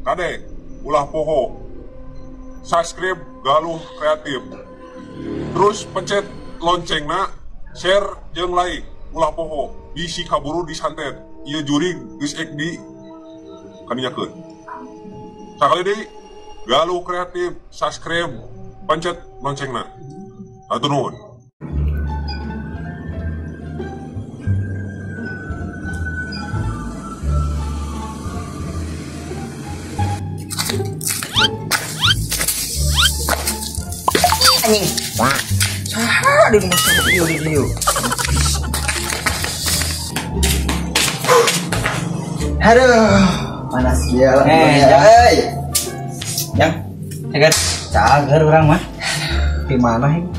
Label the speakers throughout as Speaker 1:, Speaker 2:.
Speaker 1: Kade ulah poho. Subscribe Galuh Kreatif. Terus pencet loncengna, share jeung like, ulah poho. Bisi kaburu disantet. Ieu jurig geus ek di kaninyakeun. Sakali deui Galuh Kreatif, subscribe, pencet loncengna. Hatur nuhun.
Speaker 2: Anjing. Saha di rumah sakit ieu di dieu. Aduh, panas dia lah. Eh, yang cager,
Speaker 3: cager urang mah. Di mana hing?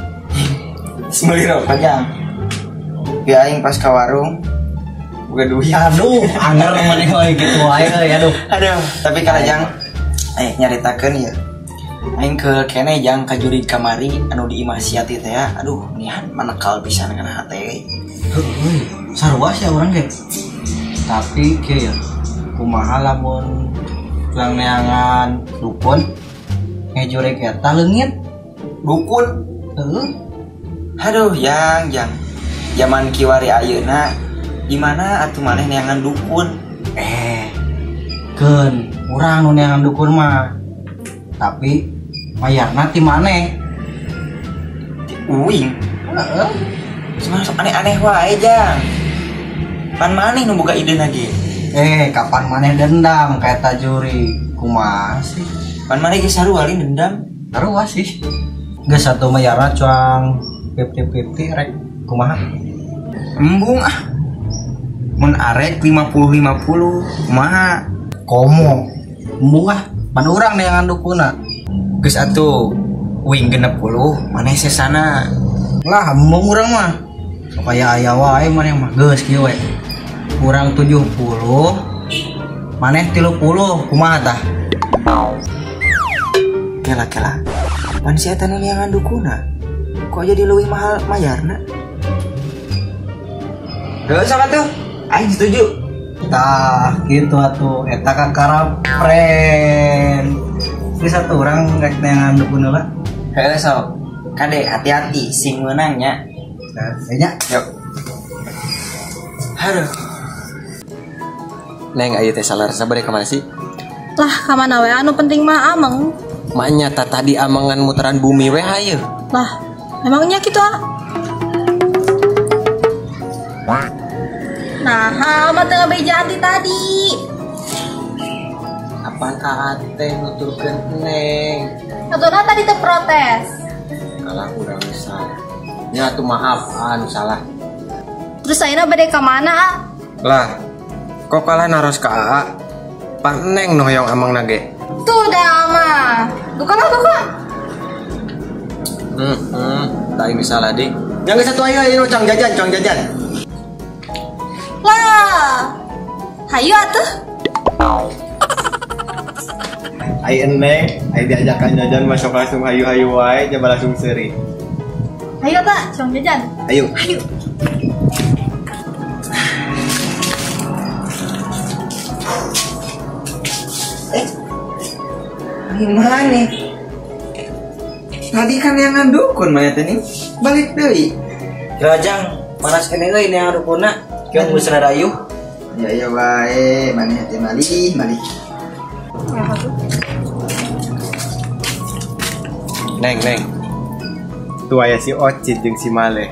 Speaker 2: Meuli rokok jang. Bi aing pas ka warung boga duit.
Speaker 3: Aduh, anger maneh we kitu wae euy, aduh.
Speaker 2: Aduh, tapi kalau jang nyaritakeun ya. Aing ke kene jang ka jurig kamari anu di imah Siati teh ya. Aduh, nihan manekal pisan kana hate.
Speaker 3: Heueuh, sarua sia urang ge. Tapi kieu ya, kumaha lamun urang neangan dukun ngejurig eta leungit.
Speaker 2: Dukun?
Speaker 3: Heueuh.
Speaker 2: Aduh, yang jang. Zaman kiwari ayeuna di mana atuh maneh neangan dukun?
Speaker 3: Keun urang nu neangan dukun mah. Tapi mayarna ti maneh?
Speaker 2: Ti uing.
Speaker 3: Heeh.
Speaker 2: Cuma aneh-aneh wae jang. Pan maneh nu boga idena ge.
Speaker 3: Kapan maneh dendam ka eta juri? Kumaha sih?
Speaker 2: Pan maneh ge sarua lain dendam.
Speaker 3: Sarua sih. Geus atuh mayarna cuang 50-50 rek kumaha?
Speaker 2: Embung ah. Mun arek 50-50 kumaha?
Speaker 3: Komo. Embung ah. Pan urang neangan dukuna.
Speaker 2: Geus atuh uing 60 maneh sesana.
Speaker 3: Lah embung urang mah. Sok aya aya wae maneh mah. Geus kieu we. Urang 70 maneh 30 kumaha tah?
Speaker 2: Kela-kela. Pan si eta nu neangan dukuna. Kok jadi leuwih mahal mayarna? Geus atuh. Aing setuju.
Speaker 3: Tah, gitu atuh eta kakara friend. Geus atuh urang rek neangan dukun heula.
Speaker 2: Heeh sok. Kade hati-hati sing meunang nya.
Speaker 3: Nah, nya.
Speaker 2: Yuk. Aduh.
Speaker 4: Neng ayeuna teh salah sabar ka mana sih?
Speaker 5: Lah, ka mana we anu penting mah ameng.
Speaker 4: Maknya tadi amangan muteran bumi we hayu.
Speaker 5: Lah, emangnya kitu ah? Nah, amat teu ngabejaan ti tadi.
Speaker 4: Apaan ate nuturkeun Neng?
Speaker 5: Atuh tadi teu protes.
Speaker 4: Kalah urang salah. Nya atuh maaf anu salah.
Speaker 5: Terus ayeuna bade ka mana, ah?
Speaker 4: Lah, kok kalah naros ka Aa? Pan Neng nu hoyong amang nage.
Speaker 5: Tuh dah ama. Duka lah duka.
Speaker 4: Tak ini salah dik. Yang satu ayo ayo cang jajan, cang jajan.
Speaker 5: Lah, hayu atuh.
Speaker 6: Ai Neng, ai diajakan jajan masuk langsung hayu-hayu wae, coba langsung seri.
Speaker 5: Hayu tak, cang jajan.
Speaker 6: Ayo.
Speaker 5: Hayu.
Speaker 2: Gimana nih? Tadi kan yang dukun mah teh nih. Balik deui.
Speaker 3: Rajang, panas kene euy neangan dukunna. Kieu geus rarayuh.
Speaker 2: Ya ya wae, maneh teh malih, malih.
Speaker 4: Neng, Neng.
Speaker 6: Tuh aya si Ocit jeung si Maleh.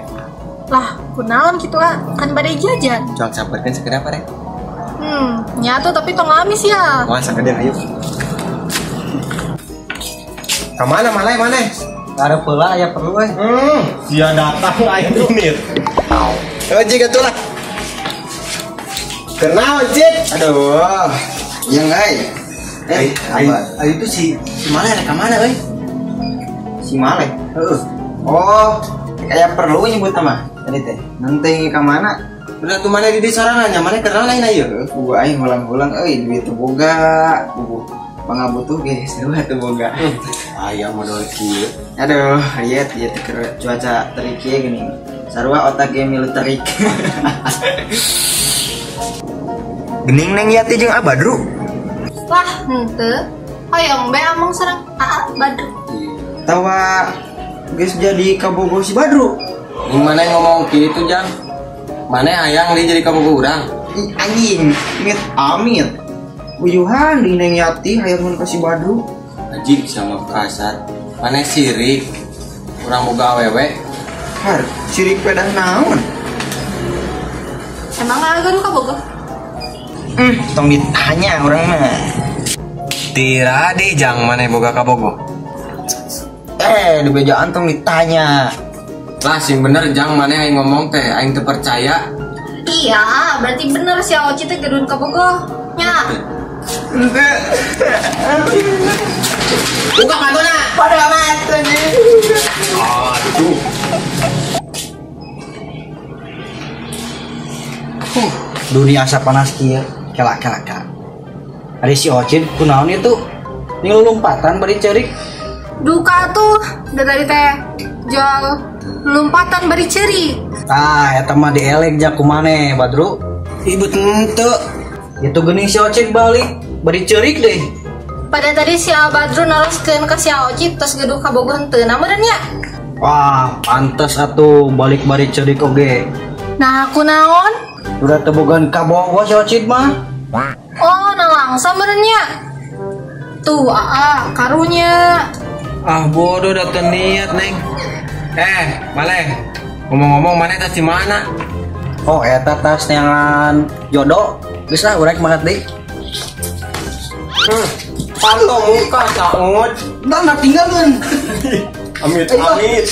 Speaker 5: Lah, kunaon kitu ah? Kan bade jajan.
Speaker 4: Cuang sabarkeun sakedap rek.
Speaker 5: Nya tuh tapi tong amis ya.
Speaker 4: Wah, sakedap ayo. Kemana Maleh maneh?
Speaker 3: Ada pula aya perlu euy.
Speaker 6: Sia datang aya minit.
Speaker 4: Ojek atuh lah. Kenal Cit.
Speaker 2: Aduh, yang euy.
Speaker 3: Ayo itu si Maleh rek ka mana euy?
Speaker 2: Si Maleh.
Speaker 3: Heeh.
Speaker 2: Oh, kayak perlu nyebut nama tadi teh. Nanti ka mana?
Speaker 4: Udah tuh mana di sorangan nya, mana kenal lain ayo.
Speaker 2: Bubu aing hulang-hulang euy duit teu boga. Bubu pangabutuh ge sarua teu boga.
Speaker 4: Aya modal kieu.
Speaker 2: Aduh, lihat ieu teh cuaca terik kieu geuning. Sarua otak ge milu terik. Gening Neng Yati jeung Abadru.
Speaker 5: Lah, henteu. Hoyong be among sareng Aa Badru.
Speaker 2: Tawa geus jadi kabogoh si Badru.
Speaker 4: Mana ngomong kitu, Jang? Mana hayang dia jadi kabogoh urang?
Speaker 2: Ih, anjing, mit amit. Uyuhan di Neng Yati hayang mun ka si Badru.
Speaker 4: Anjing sama kasar. Mana sirik? Urang boga awewe.
Speaker 2: Har, sirik pedah naon?
Speaker 5: Emang gaduh kabogoh?
Speaker 2: Tong ditanya urang mah.
Speaker 4: Tira di jang mana boga kabogoh?
Speaker 2: Di bejaan tong ditanya.
Speaker 4: Lah sing bener jang mana aing ngomong teh aing teu percaya.
Speaker 5: Iya, berarti bener si Oci teh gaduhan kabogoh. Nya.
Speaker 4: Buka pantona.
Speaker 2: Pada mata nih.
Speaker 4: Aduh.
Speaker 3: Dunia asa panas kieu, kelak kelak kelak. Ari si Ocin kunaon itu? Ning lompatan bari ceurik.
Speaker 5: Duka tuh, da tadi teh jual lompatan bari ceurik.
Speaker 3: Tah, eta mah dielek jak ku maneh, Badru.
Speaker 4: Ibu henteu.
Speaker 3: Itu geuning si Ocin balik bari ceurik deh.
Speaker 5: Pada tadi si Badru naroskeun ka si Ocin tos gaduh kabogoh henteu na meureun nya.
Speaker 3: Wah, pantes atuh balik bari ceurik oge.
Speaker 5: Nah, kunaon?
Speaker 3: Udah tebogan kabogoh si Ocin mah.
Speaker 5: Oh, nalangsa meureun nya. Tuh, aa, karunya.
Speaker 4: Ah, bodoh dah teu niat, Neng. Maleh. Ngomong-ngomong maneh tas di mana?
Speaker 3: Oh, eta tas neangan jodoh. Geus lah urang mangkat deui.
Speaker 4: Panto muka saut.
Speaker 3: Nah, nak tinggalkeun.
Speaker 6: Amit amit.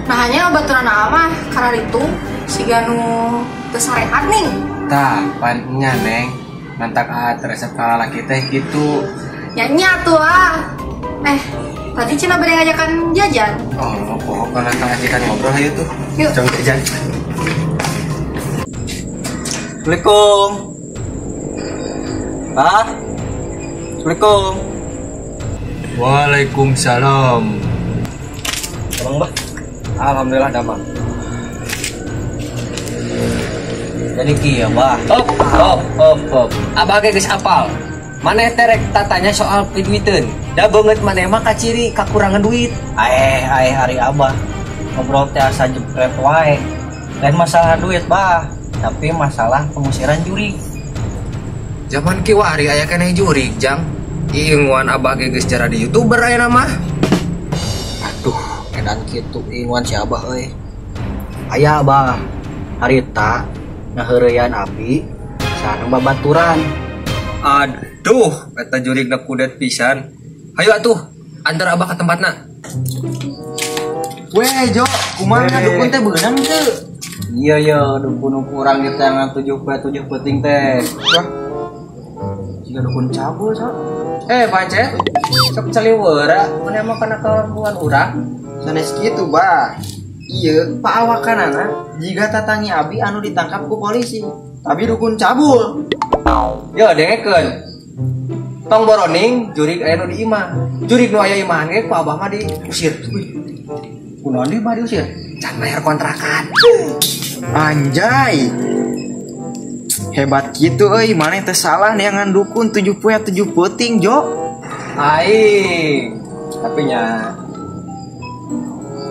Speaker 5: Nah, hanya baturan mah karena itu siga nu teu sarehat nih.
Speaker 4: Tah, pan nya Neng. Mantak ah resep ka lalaki teh kitu.
Speaker 5: Ya nya tuh ah. Tadi cenah bade ngajakan jajan.
Speaker 4: Oh, pokoknya ngajakan ngobrol hayu tuh.
Speaker 5: Yuk.
Speaker 4: Jang jajan.
Speaker 3: Assalamualaikum. Ah. Assalamualaikum.
Speaker 4: Waalaikumsalam.
Speaker 3: Abang, Bah.
Speaker 4: Alhamdulillah damang.
Speaker 3: Jadi kieu, Bah.
Speaker 4: Hop, hop, hop, hop. Abah ge geus apal. Maneh teh rek tatanya soal piduiteun. Da beungeut maneh mah kaciri kakurangan duit.
Speaker 3: Aeh, ari Abah. Ngobrol teh asa jepret wae. Lain masalah duit, Bah, tapi masalah pengusiran jurig.
Speaker 4: Zaman kiwari aya keneh jurig, Jang. Iinguan Abah ge geus jaradi YouTuber ayeuna mah.
Speaker 3: Aduh, edan kitu inguan si Abah euy. Aya Abah, harita ngaheureyan abi sareng babaturan.
Speaker 4: Aduh, eta jurigna kudet pisan. Hayu atuh, antar Abah ka tempatna.
Speaker 2: Weh, Jo, kumaha dukun teh beunang teu?
Speaker 3: Iya ya, dukun urang di tangan 7 peuting teh.
Speaker 2: Wah. Jiga dukun cabul, sok.
Speaker 4: Pancet, sok caliweura, maneh mah kana kalambuan urang.
Speaker 2: Sanes kitu, Bah. Ieu paawakanana jiga tatangi abi anu ditangkap ku polisi. Tapi dukun cabul.
Speaker 4: Yo, dengekeun. Tong boroning jurig aya nu di imah. Jurig nu aya imahan ge ku Abah mah diusir.
Speaker 3: Kunaon deui Bah diusir?
Speaker 4: Can bayar kontrakan.
Speaker 2: Anjay. Hebat kitu euy, maneh teh salah neangan dukun 7 poe 7 peuting, Jo.
Speaker 4: Aing. Tapi nya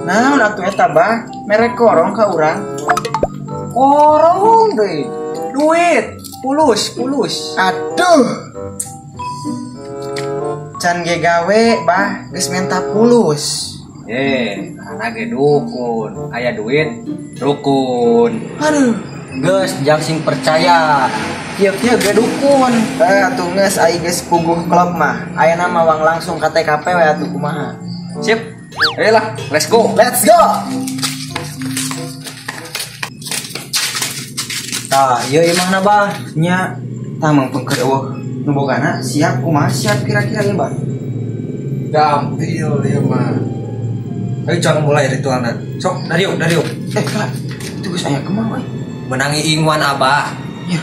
Speaker 2: naon atuh eta, Bah? Mere korong ka urang.
Speaker 4: Korong deui. Duit, pulus, pulus.
Speaker 2: Aduh. Can ge gawe, Bah, geus menta pulus.
Speaker 4: Karena ge dukun, aya duit, dukun.
Speaker 2: Aduh,
Speaker 3: geus jang sing percaya. Kieu-kieu ge dukun.
Speaker 2: Atuh geus ai geus puguh klub mah. Ayeuna mah wang langsung ka TKP we atuh kumaha.
Speaker 4: Sip. Ayolah, let's go.
Speaker 2: Let's go.
Speaker 3: Tah, ieu imahna, Bah.
Speaker 2: Nya, tah mangpengkeun eueuh nu bogana siap kumaha siap kira-kira ieu, Bah.
Speaker 4: Gampil ieu mah. Ayo jangan mulai ritualna. Sok, dariuk, dariuk.
Speaker 2: Kala, itu geus aya kemang euy.
Speaker 4: Menangi inguan Abah.
Speaker 2: Ya.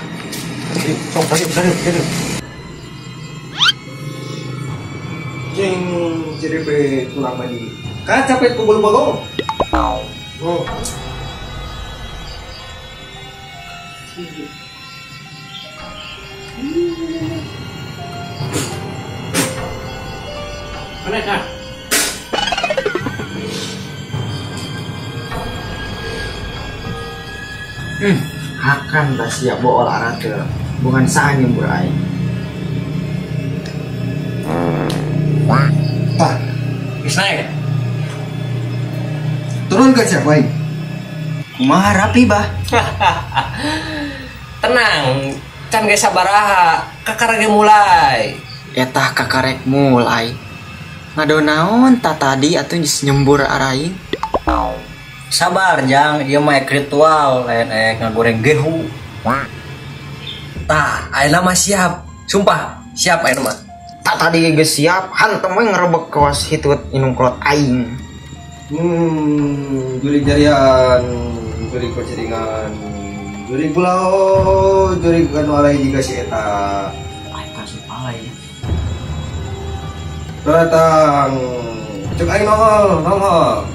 Speaker 4: Sok, dariuk, dariuk, dariuk. Jeng, jadi be tulang mandi. Kan capek ku bulu bagong. Oh. Mana kan?
Speaker 2: Hakan dah siap bawa olahraga. Bukan sah nyembur aing.
Speaker 6: Tah,
Speaker 4: geus naik.
Speaker 6: Turun ke siapa aing?
Speaker 2: Kumaha rapi bah?
Speaker 4: Tenang, can geus sabaraha, kakara ge mulai.
Speaker 2: Eta kakarek mulai. Ngado naon ta tadi atuh geus nyembur araing.
Speaker 3: Sabar jang, ieu mah ek ritual, lain ek ngagoreng gehu.
Speaker 4: Tah, ayeuna mah siap. Sumpah, siap ayeuna mah.
Speaker 2: Tak tadi geus siap, hantem we ngerebek kawas hitut inung kolot aing.
Speaker 6: Jurig jarian, jurig kociringan, jurig pulau, jurig anu alai jiga si eta.
Speaker 3: Ai kasih alai.
Speaker 6: Datang, cek aing nongol, nongol.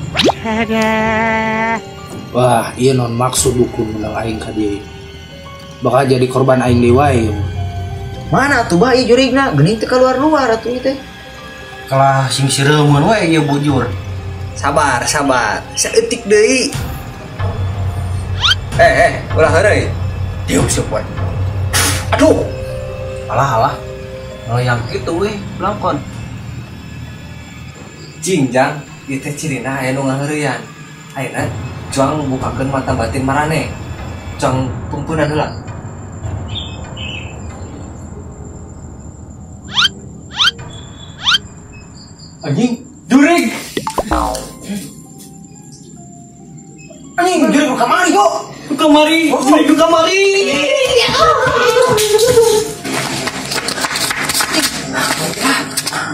Speaker 7: Wah, iya non maksud dukun menang aing ka dieu. Bakal jadi korban aing deui wae.
Speaker 2: Mana atuh bah ieu jurigna, geuning teu kaluar-luar atuh ieu teh.
Speaker 3: Kalah sing sireumeun we ieu bujur.
Speaker 4: Sabar, sabar. Saeutik deui. Ulah heureuy. Dieu siap wae. Aduh.
Speaker 3: Alah alah. Yang kitu we, belangkon.
Speaker 4: Jing jang, ieu teh cirina aya nu ngaheureuyan. Ayeuna juang bukakeun mata batin marane. Juang pungpunan heula. Anjing, jurig.
Speaker 2: Anjing, jurig nu kamari yo.
Speaker 3: Nu kamari, jurig nu kamari.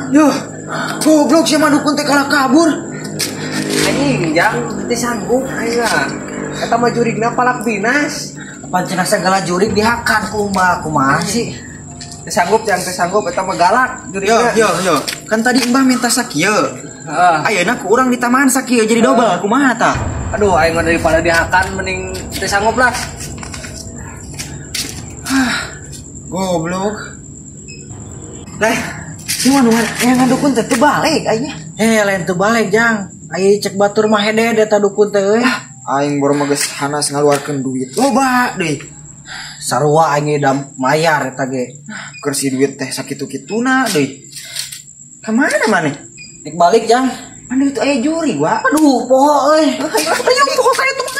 Speaker 2: Yuh, goblok sia mah dukun teh kalah kabur.
Speaker 4: Anjing, jang teu sanggup ayeuna. Eta mah jurigna palak binas.
Speaker 3: Pan cenah segala jurig dihakan ku mbah kumaha sih?
Speaker 4: Teu sanggup jang, teu sanggup eta mah galak jurigna.
Speaker 2: Yo yo yo, kan tadi mbah minta sakieu.
Speaker 4: Heeh.
Speaker 2: Ayeuna ku urang ditambahan sakieu jadi dobel kumaha tah?
Speaker 4: Aduh, aing mah daripada dihakan mending teu sanggup lah.
Speaker 2: Goblok. Leh, si mah nu yang dukun teh teu balik aingnya.
Speaker 3: Lain teu balik jang. Ai cek batur mah hede eta dukun teh euy.
Speaker 2: Aing baru mah geus hanas ngaluarkeun duit. Loba deui.
Speaker 3: Sarua aing ge dam mayar eta ge.
Speaker 2: Keur si duit teh sakitu-kituna deui. Ka mana maneh?
Speaker 3: Dik balik jang.
Speaker 2: Mana itu aya juri, wa?
Speaker 3: Aduh, poho euy.
Speaker 2: Ayo poho saya tuh mah.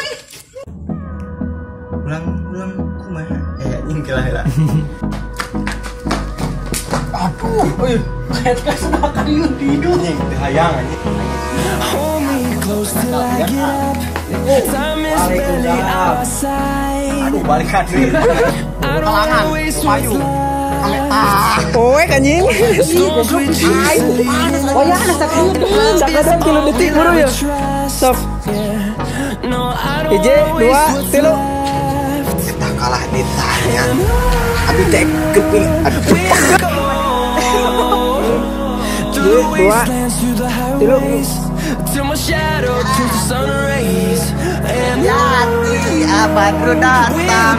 Speaker 2: Ulang-ulang kumaha? Anjing kalah heula.
Speaker 3: Aduh, euy. Kayak kasih dieu tidur.
Speaker 6: Anjing teu hayang anjing.
Speaker 3: Waalaikumsalam.
Speaker 6: Aduh, balik ka deui.
Speaker 2: Kalangan, payu. Poek anjing. Oh ya,
Speaker 8: Sakadang 3 detik buru ya. Sok. 1, 2, 3.
Speaker 2: Kita kalah ditanya. Abi teh kepil. Aduh.
Speaker 8: 2, 3.
Speaker 2: Yati, Abadru datang.